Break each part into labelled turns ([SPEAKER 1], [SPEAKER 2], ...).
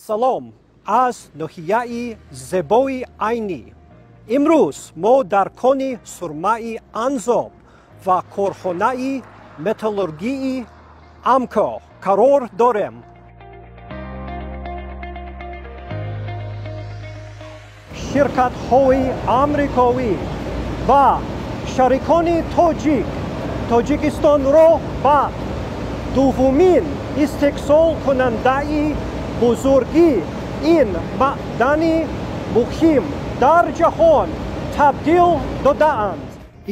[SPEAKER 1] Салом аз ноҳияи зебои Айнӣ. Имрӯз мо дар кони сурмаи Анзоб ва корхонаи металлургии Амко қарор дорем. Ширкатҳои амриковӣ ва шарикони тоҷик Тоҷикистонро ба дуввумин истеҳсолкунандаи бузурги ин маъдани муҳим дар ҷаҳон табдил додаанд.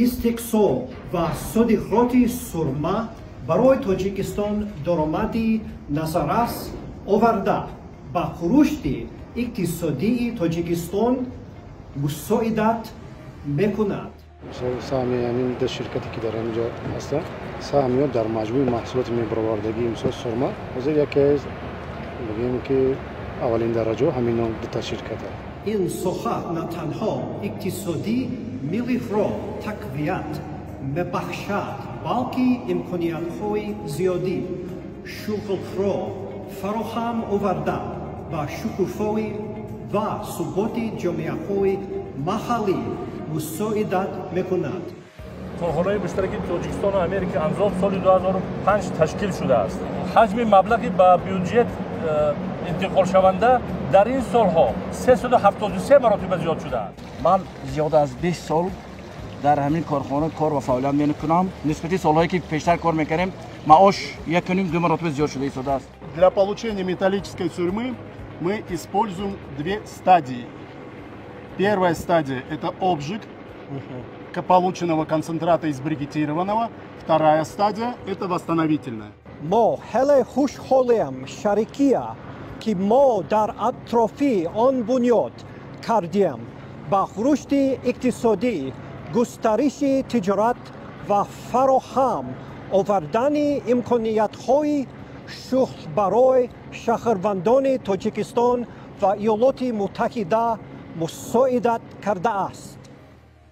[SPEAKER 1] Истеҳсол ва содироти сурма барои Тоҷикистон даромади назаррас оварда, ба рушди иқтисодии Тоҷикистон мусоидат мекунад.
[SPEAKER 2] Саҳми ҳамин ду ширкате ки дар ҳаминҷо ҳастанд, саҳмиё дар маҷмӯи маҳсулоти мебаровардагии мисол сурма ҳозир яке аз бигӯем ки аввалин дараҷао ҳамин дута ширкат аст.
[SPEAKER 1] Ин соҳа на танҳо иқтисоди миллиро тақвият мебахшад, балки имкониятҳои зиёди шуғлро фароҳам оварда, ба шукуфоӣ ва суботи ҷомеаҳои маҳаллӣ мусоидат мекунад.
[SPEAKER 3] Корхонаи муштараки Тоҷикистону Америка Анзоб соли 2005 ташкил шудааст. Ҳаҷми маблағи ба бюҷет интиқолшаванда дар ин солҳо 373 маротиба зиёд шудааст.
[SPEAKER 4] Ман зиёда аз 20 сол дар ҳамин корхона кор ва фаъолият мекунам. Нисбати солҳое ки пештар кор мекардем, маош 1,5-2 маротиба зиёд шуда истодааст.
[SPEAKER 5] Для получения металлической сурьмы мы используем две стадии. Первая стадия – это обжиг полученного концентрата из брикетированного. Вторая стадия – это восстановительная.
[SPEAKER 1] Мо хеле хушҳолем шарикия, ки мо дар атрофи он бунёд кардем, ба рушди иқтисодӣ, густариши тиҷорат ва фароҳам овардани имкониятҳои шуғл барои шаҳрвандони Тоҷикистон ва Иёлоти Муттаҳида мусоидат кардааст.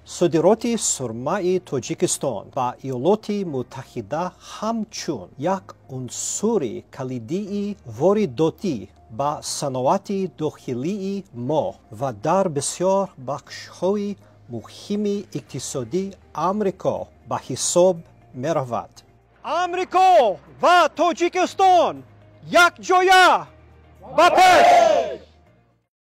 [SPEAKER 1] Содироти сурмаи Тоҷикистон ба Иёлоти Муттаҳида ҳамчун як унсури калидии воридотӣ ба саноати дохилии мо ва дар бисёр бахшҳои муҳими иқтисодии Амрико ба ҳисоб меравад. Амрико ва Тоҷикистон якҷоя ба пеш!